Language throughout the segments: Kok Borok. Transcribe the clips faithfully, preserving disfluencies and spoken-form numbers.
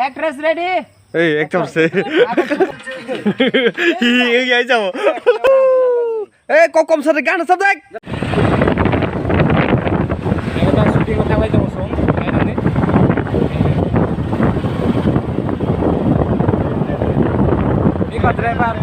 Actress ready? Hey, actor se. Hi, hi, hi, hi, jabo. Hey, kok kom sari gan sabdek. Shooting ko thanglai tongo song, nainani. Iko driver.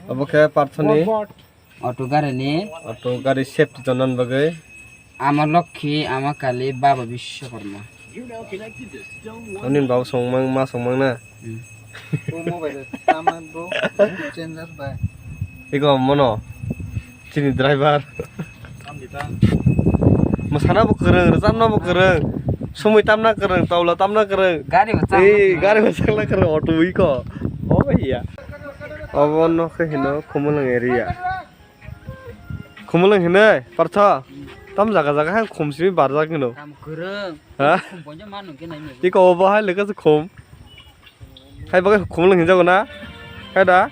Obo khe Parthoni auto gari ni. Auto gari safety tongna bagwi. Ama Lokhi, Ama Kali, Baba Biswakarma. Oni baba songmang, ma songmang na. Hmm. Bo mobile tama bo changer bai. Iko mono. Chini driver. Mwsana bo kwrwng, rwchapna bo kwrwng, sumui tamna kwrwng, tawla tamna kwrwng. Gari bo chakna kwrwng. Ei, gari bo chakna kwrwng, auto wi kho. Oh, iya. Obo no khe hino Khumulwng area. Khumulwng hinwi, Partha? Tam jaga jaga hai khum simi barjak hino. Tam kwrwng. Ha? Khum bonjo manu khe nai. Iko obo hai lekha se khum. Hai bagwi khumulwng hinjago na? Hai da?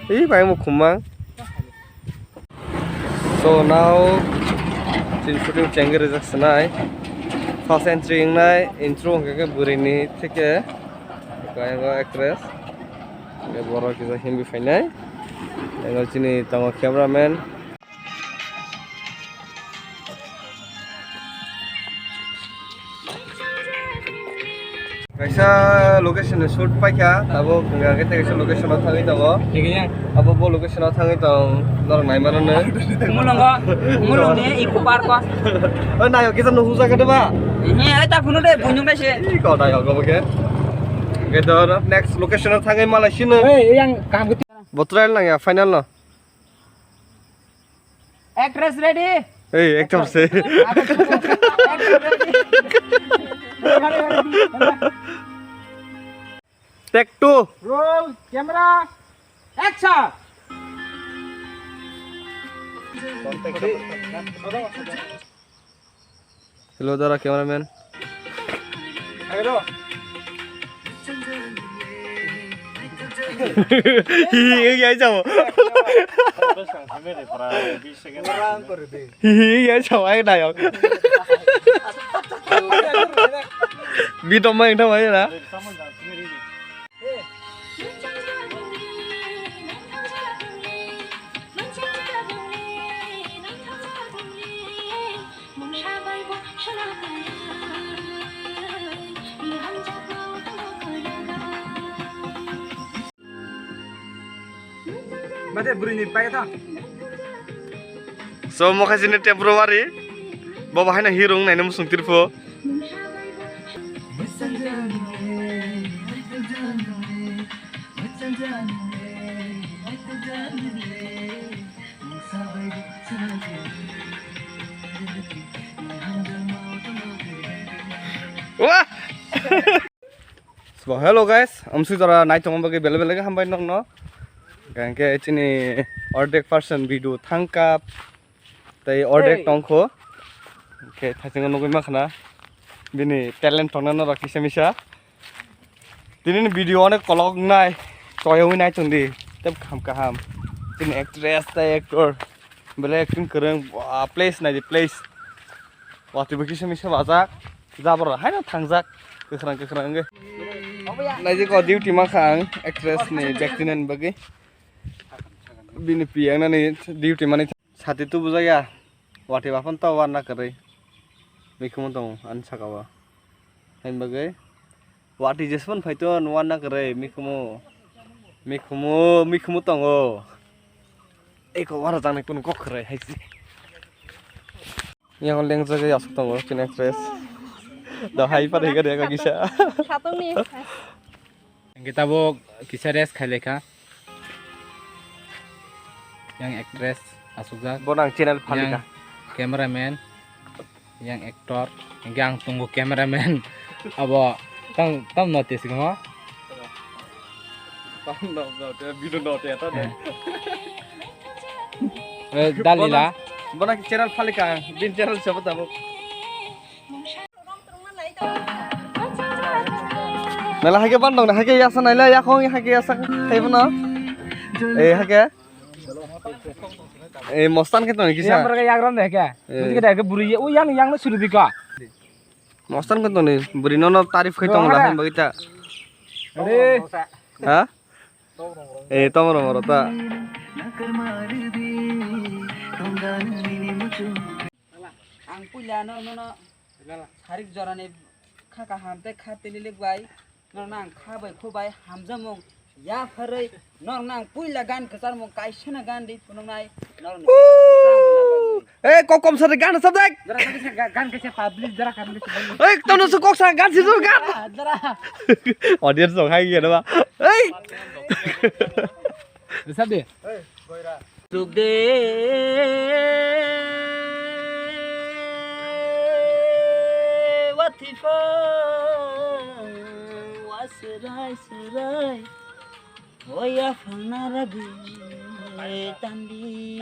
Ih, bai mo khumang. So now, chini shooting chengwi rijak sinai. First entry wngnai, intro hwnkhe khe bwrwini theke. Kaya actress. Borok kisa himwi phainai. Eno chini tongo cameraman. Kaisa location ni shoot paikha, abo hwnka khe tei kaisa location o thangwi tongo. Thik ya. Abo bo location o thangwi tong, norok nai mano no. Mulongo, mulong ni Eco Park o. O nayo kisa no husa kade ba. Ini ai ta phunu de bunjung dai se. Ih, ko nayo ko ke. Ke dor next location o thangwi malai sino. Ei, yang kaham ke. Bo trial nang ya, final no. Actress ready? Hey, actor se. Take two. Roll, camera, action. Hello, dara cameraman. Hello. Hi, hi, hi, hi, jabo. Hi, hi, hi, hi, jabo, ai, nayok. Bi tongma wngtang, ai, na? Mate bwrwini paikha thang. So, mokha sini temporary. Bo bahai no hero wng nai no musung tirpho. Wah! So, hello guys, amsui jora nai tongma bagwi bele bele hambai nokno. Hwnkhe chini ordek percent video thangkap tei ordek tongkho. Hwnkhe thaichingno nugui makhna bini talent tongna norok kisa misa. Tini ni video onek kolok nai toyoi nai tongdi tei kaham kaham. Chini actress tei actor bele acting kwrwng, place naidi place. Watwi bo kisa misa bajak. Jabra haino thangjak. Kwkhwrang kwkhwrang wngwi. Naijik o duty mankha ang actress ni bag tinani bagwi. Bini pi ang nani duty mani sati tubujak ya. Watwi baphano to warna kwrwi. Mikhumu tongo ani saka o. Haini bagwi watwi jesmani phaito warna kwrwi mikhumu. Mikhumu mikhumu tongo. Eko wara jangnai kunu kok kwrwi haisi. Yang lengjagwi aswk tongo chini actress. Da hai pare gari aga kisa. Satungni. Hingke tabuk kisa rest khai lekha. Yang actress asukjak. Bo nang channel phalika. Yang cameraman, yang actor, hingke ang tongo cameraman. Abo tang tam notice kamo. Tam notice, video notice ta de. Eh, Dalila. Bo nang channel phalika, bin channel sabo tabuk. Mela haike ban dong, haike yasa naila, yakong haike yasa, haike bono. Eh, haike. Eh, mostan ke tong kisa. Yang berke yagram deh ke. Eh. Mesti kita ke buri, oh, yang, yang na suri dika. Mostan ke tong ni, buri nono tarif khai tong lah, bagita. Are. Ha? Eh, tong ro moro ta. Ang puila no, no, no. Sarik jorani kha kaham tei kha telilik bai. Norokno ang kha bai khu bai hamjakmung yapharwi norokno ang puila gan kwcharmung kaisano gan ri phunuknai norokni. Ei, kok kom sari gan subject. Jora kha kisa ga-, gan kisa public jora kha kisa bol. Ei, tono su kok sa gan si su gan. Jora. Audience dong hai gana ba. Ei. Bisa de. Tuk de wathi fo wa surai surai oya phangna ragi tandi.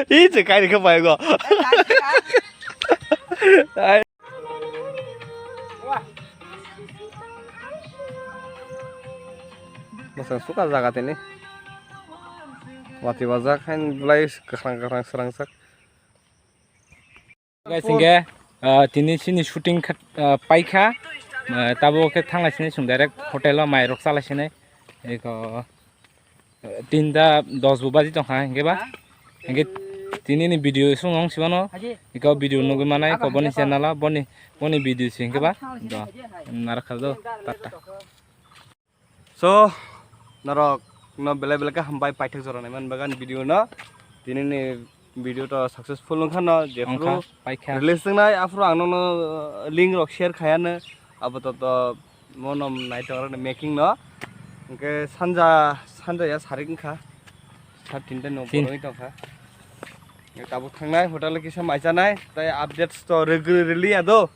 Ih, cek kai ni khe pai go. Masang suka jaga tini. Wati wajak hain belai kwkhwrang kwkhwrang srangsak. Guys, hingke, ah, tini sini shooting khat, ah, paikha. Ah, tabo khe thanglai sini chwng direct hotel o mairok chalai sini. Eko, Tinta dos bo baji tongkha, hingke ba? Hingke tini ni video song wng sibano. Iko video nugwi manai, iko boni channel o, boni, boni video si hingke ba? Do, narakha do, tata. So, norok no belai belai khe hambai paithak jora naiman bagani video no. Tini ni video to successful wngkha no, jephru wngkha, paikha. Release wngnai, aphuru ang nono, uh, link rok share khayano, abo to, to mono naitok rok ni making no. Hingke sanja, sanja ya sarik wngkha. Sat tinta no borok wng tongkha. Tabuk thangnai hotel o kisa mai chanai, tai updates to rwgwi rwliya do.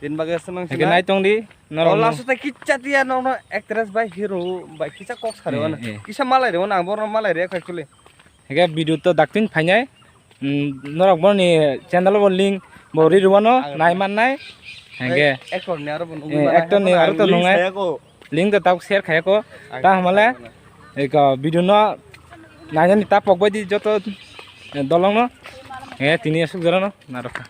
Tin bagwi aswk nang hingke sinai. Nai tong di, norok. O no last o tai kicha tiya nokno actress bai hero bai kisa kok sari wano. Eh, eh. Kisa malai rw wano, ang borok malai rw kha kuli. Hingke video to daktwin phainai. Mm, norok boni channel bo link bo ri rwano, ang nai mannai. Hingke, eh, actor ni aro bo nugwi mano, actor ni aro to nungnai. Link to tabuk share khaya ko. Ang ta hamale, khaya ko na. Eko video no nainani ta pok bai di joto, eh, dolong no. Eh, tini aswk jora no narwkha.